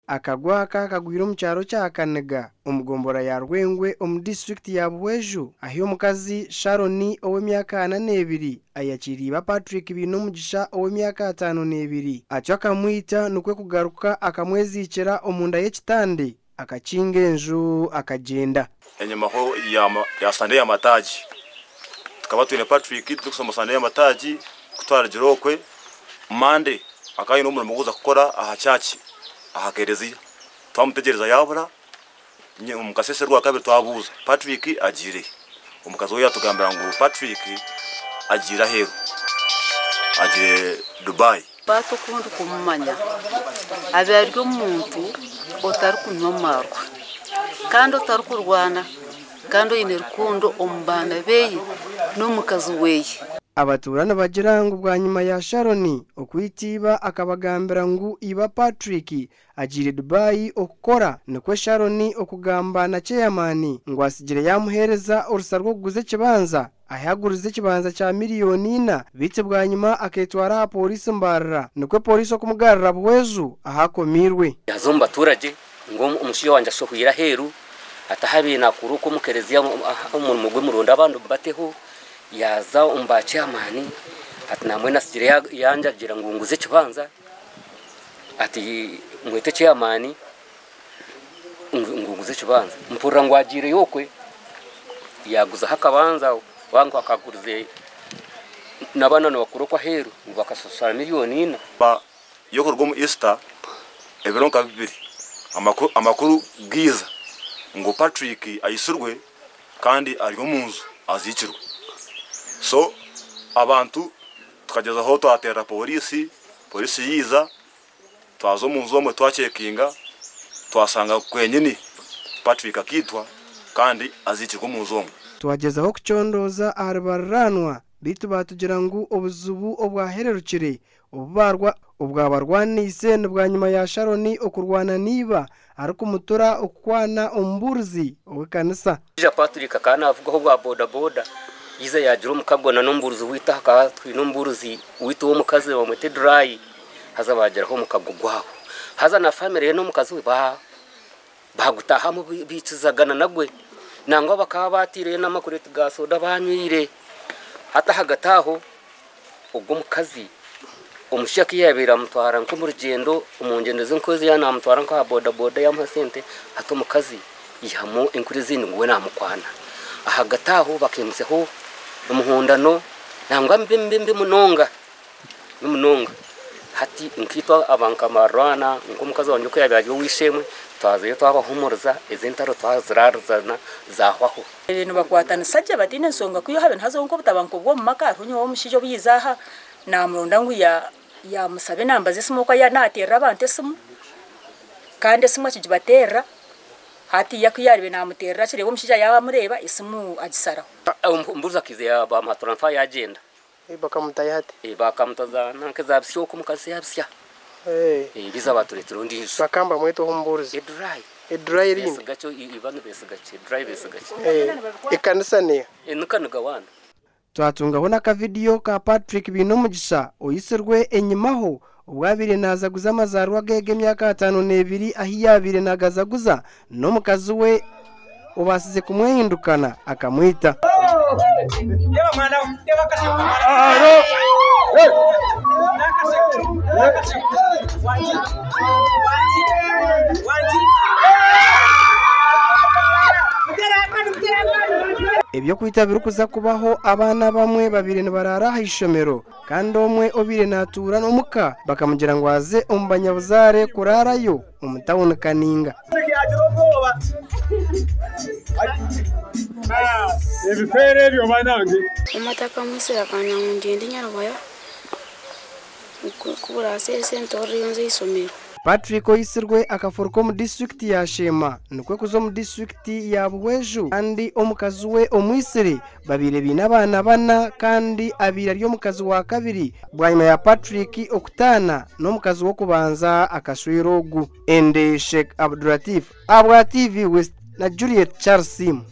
Akagwe aka kagwire omu kyaro kya Kaniga omu gombora ya Rwengwe omu disiturikiti ya Buhweju ahi omukazi Sharon ow'emyaka 42 ayakiire iba Patrick Bainomugisha ow'emyaka 52 atyo akamwita nikwo kugaruka akamweziikira omunda y'ekitande akakinga enju akagyenda. Enyimaho ya Sande y'amataagi tukaba twine Patrick turikushoma Sande y'amataagi ku twarugire okwe Monday akaba aine omurimo gw'okuza kukora aha church aha kereziya twamutegyereza yaabura omu kasheeshe Orwakabiri twabuuza Patrick agiire hi? Omukazi we yaatugambira ngu Patrick agiire aheeru agiire Dubai. Paati oku ndikumumanya abe ari omuntu otarikunywa amaarwa kandi otarikurwana kandi oine rukundo omu baana beye n'omukazi weye. Abatuura nibagira ngu bwanyima ya Sharon okwita iba akabagambira ngu iba Patrick agiire Dubai okukora nikwo Sharon okugamba na ceyamaani ngu atsigire yaamuheereza orusa rw'okuguza ekibanza ahi agurize ekibanza kya miriyoni 4 beitu bwanyima akeetwara aha pooriisi Mbarara nikwo pooriisi okumugarura Buhweju ahu akomiirwe. Yaza omu baturage ngu omushaija wangye ashohwire aheeru atahabaire nakora okwo omu kereziya omurimo gwe muronde abandi mubateho yaza omu ba chairman ati nambwenu atsigire yandagira ngu nguze ekibanza ati mwete chairman ngu nguze ekibanza mpurira ngu agiireyo okwe yaguzaho akabanza wangu akagurize n'abaana nibakora okwo aheeru ngu bakashashura miliyoni 4. Y'okuruga omu Easter ebiro nka 2 amakuru giiza ngu Patrick aisirwe kandi ari omu nju aziikirwe. So abantu tukagyezaho twateerera pooriisi, pooriisi yiiza twaza omu nju omwe twacekinga twashanga kwenyini Patrick akiitwa kandi aziikirwe omu nju omwe. Twagyezaho kucondooza ahari bariraanwa beitu baatugira ngu obuzibu obwahererukire obwabarwaniise ni bwanyima ya Sharon okurwana n'iba arikumutura okukwana omubuurizi ow'ekanisa. Patrick akaba navugaho bwa boda boda yiza yagira omukago na n'omubuurizi witu akaba twine omubuurizi witu w'omukazi bamwete Dry haza bagiraho omukago gwabo haza na family ye n'omukazi we bagutahamu bikizagana nagwe nangwa bakaba batiireyo n'amakureti ga soda banywire hata hagati aho ogwo omukazi omushaija ku yabaire amutwara nk'omu rugyendo omu ngyendo z'enkozi yaaba namutwara nk'aha boda boda yamuha sente hati omukazi yihamu enkuru ezindi ngu we namukwana ahagati aho bakimutsyaho omuhundano nangwa mbi mbi mbi munonga munonga hati nkaitwe abankamarwana nk'omukazi wangye oku yabaire ari ow'eishe-emwe twazayo twabahumuriza ezi entaro twazirarizana zahwaho. Nibakwatanisa gye bataine ensonga kwiha habe nihazaho nk'obutabanguko bw'omu maka hariho nyowe omushaija obu yiiza aha namuronda ngu yamusaba enamba z'esimu oku nateerera abantu esimu kandi esimu akigibateerera hati ye ku yaabaire namuteerera akireeba omushaija yamureeba esimu agisaraho. Omubuurizi akaiza bamuha transfer yagyenda. Bakamutayo hati? Bakamutaza nanka za Bisya okwo omukazi ya Bisya. Biza batureetera ondiijo. Bakaba nibamweta oha omubuurizi? Edurayi. Edurayi erindi? Besigakye iba nibesigakye Edurayi besigakye. Ekanisa neeha? Ni Kaniga waana. Twatungaho n'akavidiyo ka Patrick Bainomugisha oisirwe enyimaho obu abaire naazaguza amazaarwa ge g'emyaka 52 ahi yaabaire naagazaguza n'omukazi we obaasize kumwehindukana akamwita. Eby'okwita birikuza kubaho abaana abamwe babaire nibaraara aha ishomero kandi omwe obaire naatuura n'omuka bakamugira ngu aze omu banyabuzaare kuraarayo omu tawuni Kaninga. Omumata akamwisira akanya ngu ngyende Nyarubaya kubura esente oriyo nze ah'eishomero. Patrick oisirwe akafuruka omu disiturikiti ya Sheema nikwo kuza omu disiturikiti ya Buhweju kandi omukazi we omwisire babaire baine abaana bana kandi abaire ari omukazi wa kabiri bwanyima ya Patrick okutaana n'omukazi w'okubanza akashwera ogu. Ende Sheikh Abdulatif ahabwa TV West na Juliet Charles Simu.